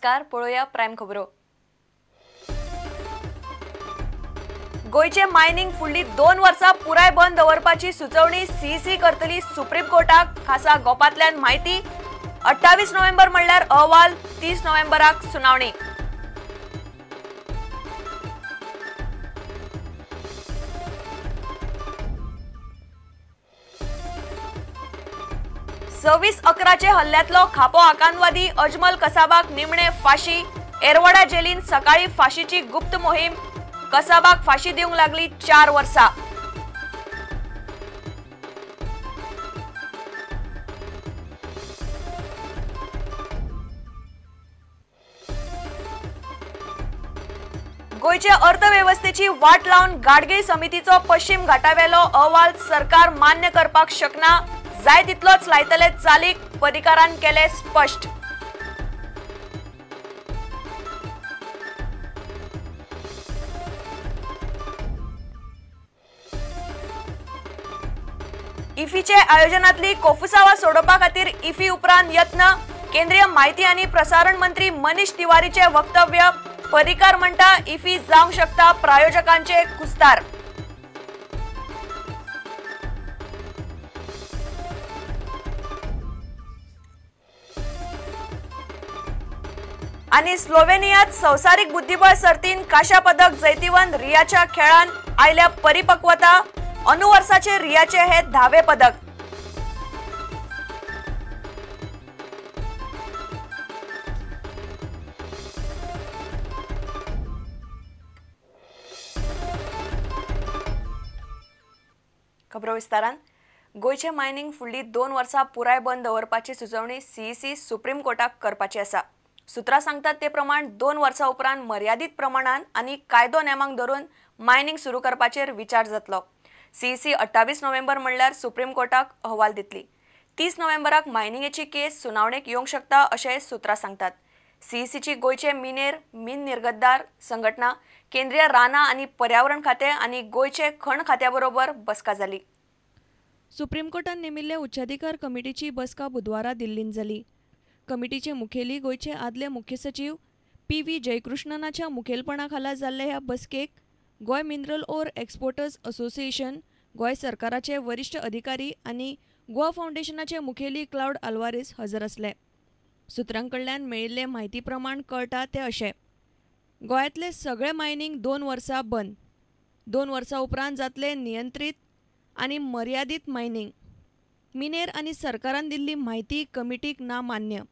नमस्कार, पळोवया प्रायम खबरो। गोंयचे मायनिंग फुडली 2 वर्सां पुराय बंद दवरपाची सुचोवणी सीईसी करतली सुप्रीम कोर्टाक, खासा गोपांतल्यान म्हायती। 28 नोव्हेंबर म्हणल्यार अहवाल, 30 नोव्हेंबराक सुनावणी। सव्वीस 11 हल्ल्यातलो खापो आकांतवादी अजमल कसाबाक निमणे फाशी, एरवडा जेलीन सकाळी फाशीची गुप्त मोहीम, कसाबाक फाशी दिवंक लागली 4 वर्सां। गोंयचे अर्थवेवस्थेची वाट लावन गाडगीळ समितीचो पश्चिम घाटावेलो अहवाल सरकार मान्य करपाक शकना, जाय तितलोच लायतले चालीक, पर्रीकारान केले स्पश्ट। इफीचे आयोजनातली कोफुसावा सोडोवपा खातीर इफी उपरांत यत्न, केंद्रीय माहिती आनी प्रसारण मंत्री मनीष तिवारीचे वक्तव्य, पर्रीकार म्हणटा इफी जावंक शकता प्रायोजकांचे कुस्तार। आनी स्लोवेनियात संवसारीक बुद्धिबळ सर्तीन कांश्या पदक जैतिवंत रियाच्या खेळान आयल्या परिपक्वता, अनुवर्साचे रियाचे हे 10वे पदक। खबरो विस्तारान। गोंयचे मायनिंग फुडली 2 वर्सां पुराय बंद दवरपाची सुचोवणी सीईसी सुप्रीम कोर्टाक करपाची आसा। सूत्रां सांगतात ते प्रमाण 2 वर्सां उपरांत मर्यादीत प्रमाणान आनी कायदो नेमांक धरून मायनिंग सुरू करपाचेर विचार जातलो। सीईसी 28 नोव्हेंबर म्हणल्यार सुप्रीम कोर्टाक अहवाल दितली। 30 नोव्हेंबराक मायनिंगेची केस सुनावणेक येवंक शकता अशें सूत्रां सांगतात। सीईसीची गोंयचे मिनेर मीन निर्गतदार संघटना, केंद्रीय रानां आनी पर्यावरण खातें आनी गोंयचे खण खात्या बरोबर बसका जाली। सुप्रीम कोर्टान नेमिल्ले उच्चाधिकार कमिटीची बसका बुधवारा दिल्लींत जाली। कमिटीचे मुखेली गोंयचे आदले मुख्य सचीव पी.व्ही. जयकृष्णनाच्या मुखेलपणा खाला जाल्ले ह्या बसकेक Goa mineral ore exporters association, Goa सरकाराचे वरिश्ठ अधिकारी आनी गोवा फावंडेशनाचे मुखेली क्लावड आल्वारीस हजर आसले। सूत्रां कडल्यान मेळिल्ले म्हायती प्रमाण कळटा ते अशें, गोंयांतले सगळे मायनिंग 2 वर्सां बंद, 2 वर्सां उपरांत जातले नियंत्रीत आनी मर्यादीत मायनिंग, मिनेर आनी सरकारान दिल्ली म्हायती कमिटीक ना मान्य,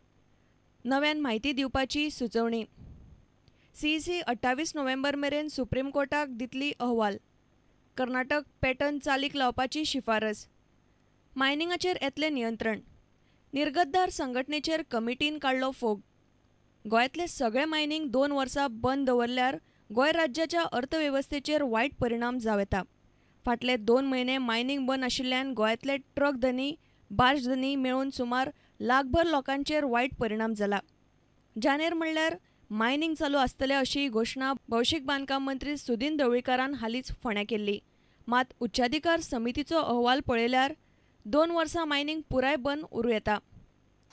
नव्यान म्हायती दिवपाची सुचोवणी। सीईसी 28 नोव्हेंबर मेरेन सुप्रीम कोर्टाक दितली अहवाल, कर्नाटक पॅटर्न चालीक लावपाची शिफारस, मायनिंगाचेर येतलें नियंत्रण, निर्गतदार संघटनेचेर कमिटीन काडलो फोग। गोंयांतले सगळे मायनिंग 2 वर्सां बंद दवरल्यार गोंय राज्याच्या अर्थवेवस्थेचेर वायट परिणाम जावं येता। फाटले 2 म्हयने मायनिंग बंद आशिल्ल्यान गोंयांतले ट्रक धनी, बार्ज धनी मेळून सुमार लाखभर लोकांचेर वायट परिणाम जाला। जानेर म्हणल्यार मायनिंग चालू आसतले अशी घोशणा भौशीक बांदकाम मंत्री सुदिन ढवळीकारान हालींच फोंड्यां केल्ली। मात उच्चाधिकार समितीचो अहवाल पळयल्यार 2 वर्सां मायनिंग पुराय बंद उरूं येता।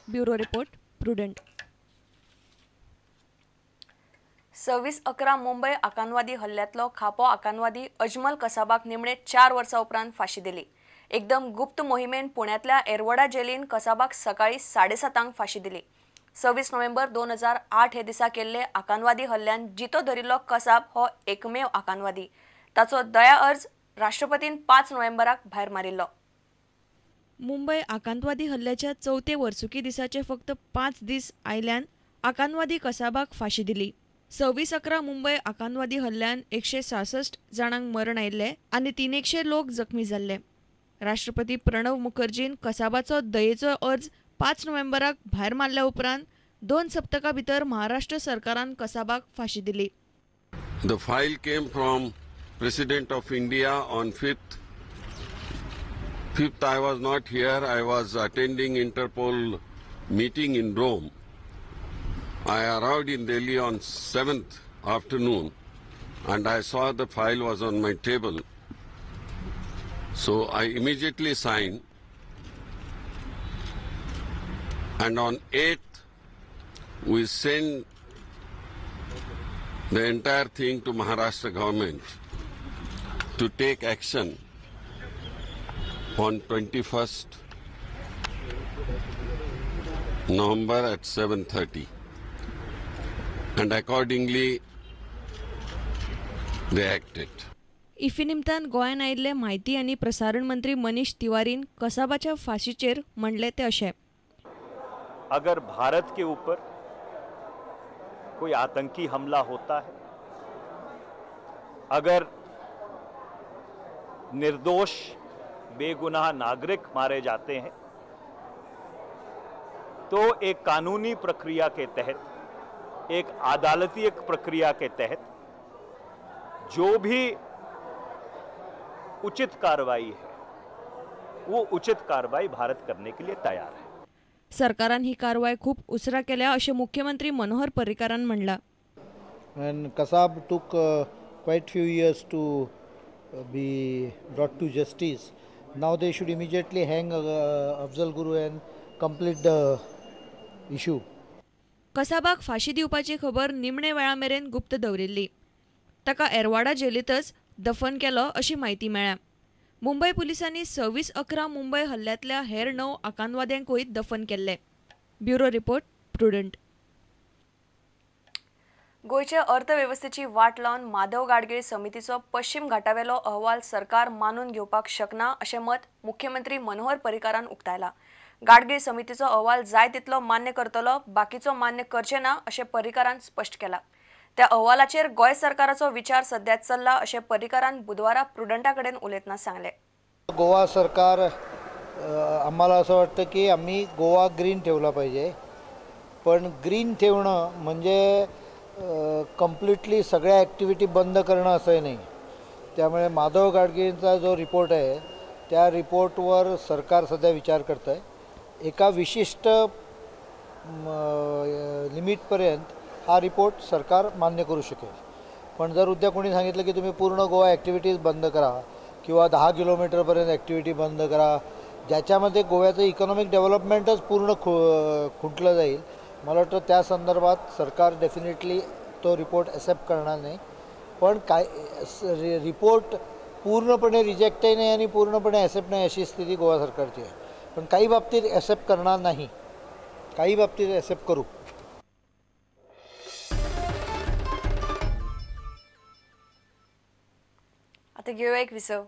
Bureau report, Prudent. 26/11 Mumbai आकांतवादी हल्ल्यातलो खापो आकांतवादी Ajmal कसाबाक निमणे 4 वर्सां उपरांत फाशी दिली। एकदम गुप्त मोहिमेन पुण्यांतल्या एरवडा जेलीन कसाबाक सकाळी 7:30 फाशी दिली। 26 नोव्हेंबर 2008 हे दिसा केल्ले आकांतवादी हल्ल्यान जितो धरिल्लो कसाब हो एकमेव आकांतवादी। ताचो दया अर्ज राष्ट्रपतीन 5 नोव्हेंबराक भायर मारिल्लो। मुंबय आकांतवादी हल्ल्याच्या 4थे वर्सुकी दिसाचे फक्त 5 दीस आयल्यान आकांतवादी कसाबाक फाशी दिली। 26/11 मुंबय आकांतवादी हल्ल्यान 166 जाणांक मरण आयिल्लें आनी 300 लोक जखमी जाल्ले। राष्ट्रपती प्रणव मुखर्जीन कसाबाचो दयेचो अर्ज 5 नोव्हेंबराक भायर मारल्या उपरांत 2 सप्तकां भितर महाराष्ट्र सरकारान कसाबाक फाशी दिली। The file came from President of India on 5th. 5th I was not here. I was attending Interpol meeting in Rome. I arrived in Delhi on 7th afternoon and I saw the file was on my table. So I immediately signed, and on 8th we sent the entire thing to Maharashtra government to take action on 21st November at 7:30, and accordingly they acted. IFFI निमतान गोंयांत आयिल्ले म्हायती आनी प्रसारण मंत्री मनीष तिवारीन कसाबाच्या फांशीचेर म्हणलें तें अशें, अगर भारत के ऊपर कोई आतंकी हमला होता है, अगर निर्दोष बेगुनाह नागरिक मारे जाते हैं, तो एक कानूनी प्रक्रिया के तहत, एक अदालती एक प्रक्रिया के तहत जो भी उचित कार्रवाई है वो उचित कार्रवाई भारत करने के लिए तैयार है। सरकारान ही कारवाय खूप उसरा केल्या अशें मुख्यमंत्री मनोहर पर्रीकारान म्हणलां। And Kasab took quite few years to be brought to justice. Now they should immediately hang Afzal Guru and complete the issue. कसाबाक फाशी दिवपाची खबर निमणे वेळा मेरेन गुप्त दवरिल्ली. ताका एरवाडा जेलींतच दफन केलो अशी म्हायती मेळ्ळ्या. मुंबय पुलिसांनी 26/11 मुंबय हल्ल्यांतल्या हेर 9 आकांतवाद्यांकूय दफन केल्ले. Bureau report, Prudent. गोंयचे अर्थवेवस्थेची वाट लावन माधव गाडगीळ समितीचो पश्चिम घाटावेलो अहवाल सरकार मानून घेवपाक शकना अशें मत मुख्यमंत्री मनोहर पर्रीकारान उक्तायला. गाडगीळ समितीचो अहवाल जाय तितलो मान्य करतलो, बाकीचो मान्य करचे ना अशें पर्रीकारान स्पश्ट केला. त्या अहवालाचेर गोंय सरकाराचो विचार सध्या चल्ला अशें पर्रीकारान बुधवारा प्रुडंटा कडेन उलयतना सांगलें. गोवा सरकार आम्हाला असं वाटतं की आम्ही गोवा ग्रीन ठेवला पाहिजे, पण ग्रीन ठेवणं म्हणजे कम्प्लिटली सगळ्या ॲक्टिव्हिटी बंद करणं असंही नाही. त्यामुळे माधव गाडगीळचा जो रिपोर्ट आहे त्या रिपोर्टवर सरकार सध्या विचार करत आहे. एका विशिष्ट लिमिटपर्यंत हा रिपोर्ट सरकार मान्य करू शकेल, पण जर उद्या कोणी सांगितलं की तुम्ही पूर्ण गोवा ॲक्टिव्हिटीज बंद करा किंवा 10 किलोमीटरपर्यंत ॲक्टिव्हिटी बंद करा, ज्याच्यामध्ये गोव्याचं इकॉनॉमिक डेव्हलपमेंटच पूर्ण खुंटलं जाईल, मला वाटतं त्या संदर्भात सरकार डेफिनेटली तो रिपोर्ट ॲक्सेप्ट करणार नाही. पण काय रिपोर्ट पूर्णपणे रिजेक्टही नाही आणि पूर्णपणे ॲक्सेप्ट नाही अशी स्थिती गोवा सरकारची आहे. पण काही बाबतीत ॲक्सेप्ट करणार नाही, काही बाबतीत ॲक्सेप्ट करू. आता घेऊया एक विसव.